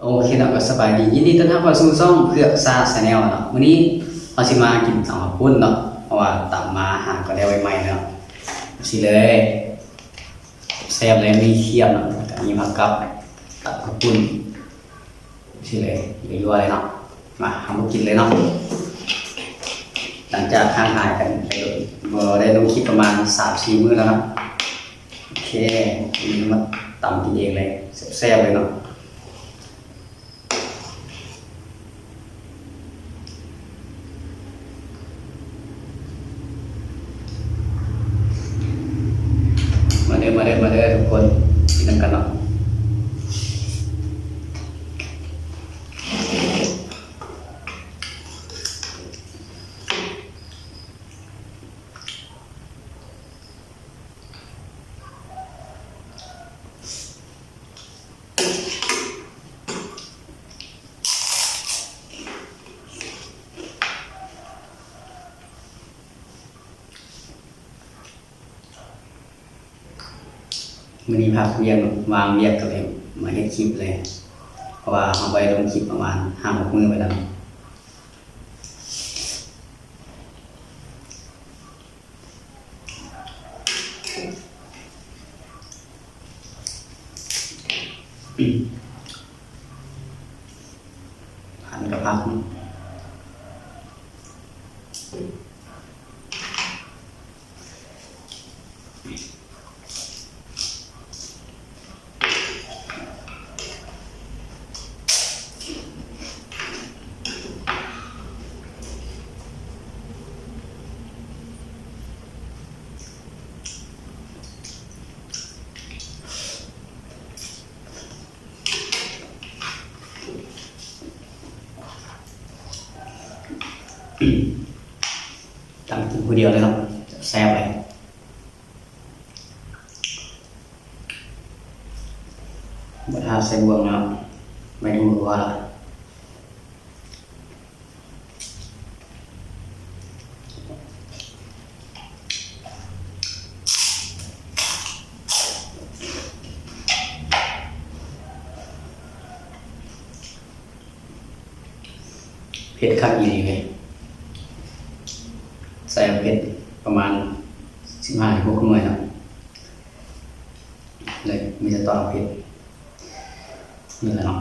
ໂອເຄເນາະ ກໍສະບາຍດີ ຍິນດີຕ້ອນຮັບເຂົ້າສູ່ຊ່ອງເຄືອກຊາ Channel ເນາະ. ມື້ນີ້ເຮົາຊິມາກິນຕຳເຂົ້າປຸ້ນເນາະ ເພາະວ່າຕຳມາຫາກໍໄດ້ໄວ້ໃໝ່ເນາະ. ຊິເລີຍ ແຊບເລີຍ ມີຂຽບເນາະ ແລ້ວກໍມີຜັກກັບ ຕຳເຂົ້າປຸ້ນ ຊິເລີຍ ຍົວໆເລີຍເນາະ. ມາ ເຮົາມາກິນເລີຍເນາະ. ຫຼັງຈາກຫ່າງຫາຍກັນໄປດົນ ບໍ່ໄດ້ລົງຄລິບປະມານສາມສີ່ມື້ແລ້ວເນາະ. ໂອເຄ ມື້ນີ້ເຮົາມາຕຳກິນເອງເລີຍ ແຊບໆເລີຍເນາະ. ມາເດີ ມາເດີ ມາເດີທຸກຄົນ ກິນນຳກັນເນາະ. ມື້ນີ້ພັກວຽກ ວາງວຽກກໍເລີຍມາເຮັດຄລິບເລີຍ ເພາະວ່າເຮົາບໍ່ໄດ້ລົງຄລິບປະມານຫ້າຫົກມື້ໄປແລ້ວ. ຫັ້ນກັບຜັກ. ຕຳກິນຜູ້ດຽວເລີຍເນາະ ແຊບເລີຍ. ບໍ່ຖ້າໃສ່ບ່ວງເນາະ ໄມ່ຮູ້ວ່າ ເຜັດຄັກອີ່ຫຼີເລີຍ ໃສ່ເຜັດປະມານສິບຫ້າ ຫົກໜ່ວຍເນາະ ເລີຍມີແຕ່ຕອນເຜັດນີ້ແຫຼະເນາະ.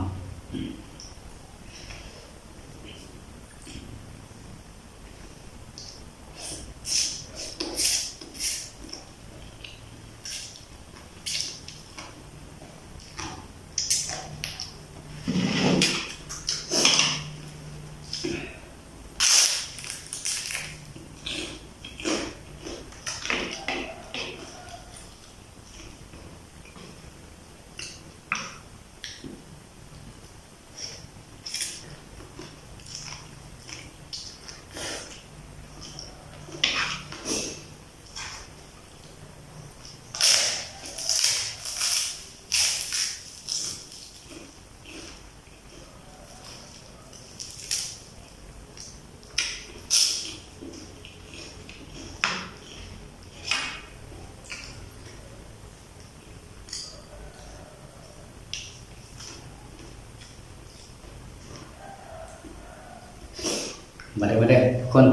ມາເດີ ມາເດີທຸກຄົນ.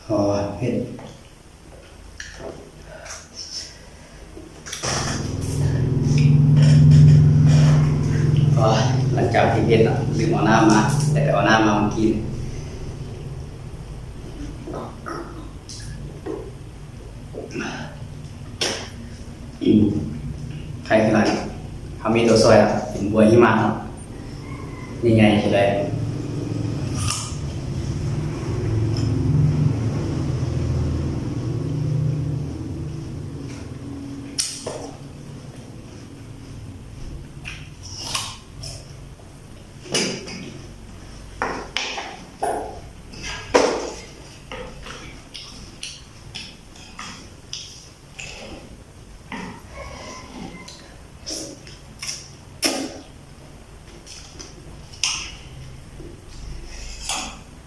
ໂອ້ຍ ເຜັດ. ໂອ້ຍ ຫຼັງຈາກທີ່ເຜັດເນາະ ລືມເອົານ້ຳມາ ແຕ່ໄປເອົານ້ຳມາເມື່ອກີ້. ອືມ ໄຂ່ຄືຫຼາຍ ເຮົາມີຕົວຊ່ອຍລະ ເປັນບົວຫິມະເນາະ ໃຫຍ່ໆ ຊິໄດ້. ອ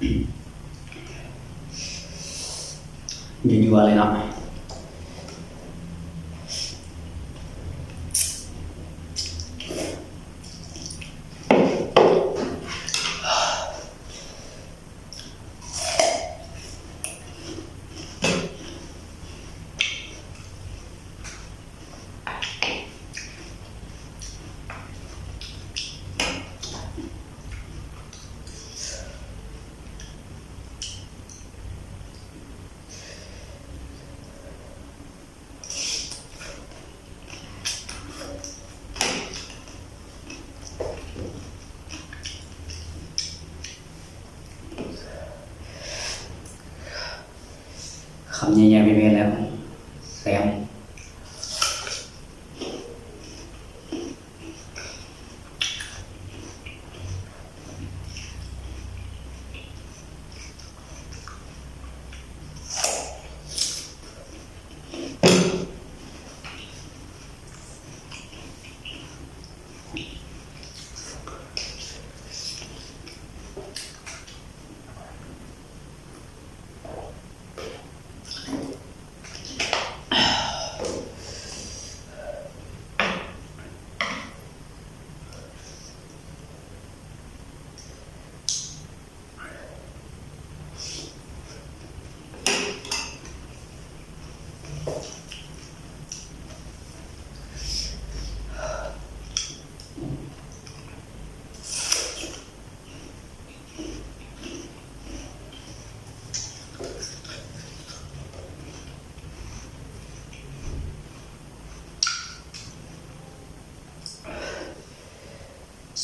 ຍົວໆເລີຍເນາະ. ຄຳໃຫຍ່ໆ ແມ່ນແລ້ວ ແຊບ.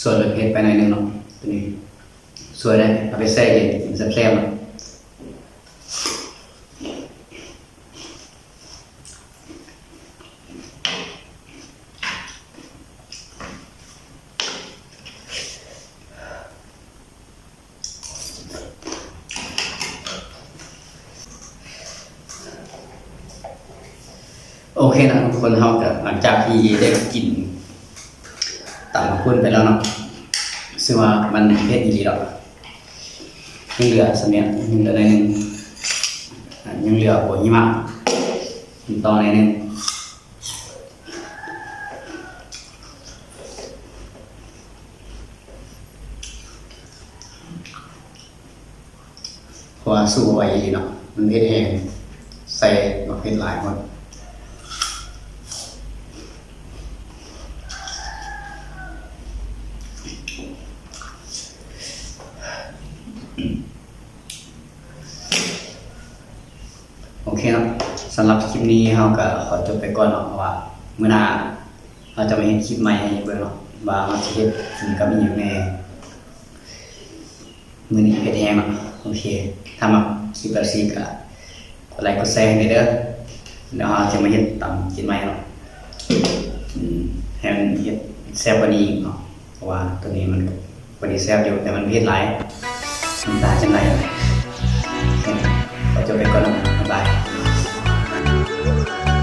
ສ່ວນເຜັດໄປໜ້ອຍໜຶ່ງເນາະ ຕົວນີ້ ຊ່ວຍໄດ້ ເອົາໄປແຊ່ເຢັນ ກິນແຊບໆເນາະ. ໂອເຄນະທຸກຄົນ ເຮົາກະຫຼັງຈາກທີ່ໄດ້ກິນຕຳເຂົ້າປຸ້ນໄປແລ້ວເນາະ ເຊິ່ງວ່າມັນເຜັດອີ່ຫຼີດອກ ຍັງເຫຼືອສ່ຳນີ້ ຍັງເຫຼືອໜ້ອຍໜຶ່ງ ຍັງເຫຼືອໂປະຫິມະ ກິນຕໍ່ໜ້ອຍໜຶ່ງ. ເພາະວ່າສູ້ບໍ່ໄຫວອີ່ຫຼີເນາະ ມັນເຜັດແຮງ ໃສ່ໝາກເຜັດຫຼາຍໂພດ. ໂອເຄເນາະ ສຳລັບຄລິບນີ້ເຮົາກະຂໍຈົບໄປກ່ອນເນາະ ເພາະວ່າມື້ໜ້າເຮົາຈະມາເຮັດຄລິບໃໝ່ໃຫ້ເບິ່ງເນາະ ວ່າເຮົາຊິເຮັດກິນກັບອີ່ຫຍັງແດ່. ມື້ນີ້ເຜັດແຮງເນາະ. ໂອເຄ ຖ້າມັກຄລິບແບບຊີ້ກະກົດໄລກົດແຊໃຫ້ແດ່ເດີ. ແລ້ວເຮົາຈະມາເຮັດຕຳກິນໃໝ່ເນາະ ອືມ ໃຫ້ມັນເຮັດແຊບກວ່ານີ້ອີກເນາະ ເພາະວ່າໂຕນີ້ມັນກະພໍດີແຊບຢູ່ ແຕ່ມັນເຜັດຫຼາຍ ນ້ຳຕາຈະໄຫຼ. ຂໍຈົບໄປກ່ອນເນາະ ບາຍບາຍ.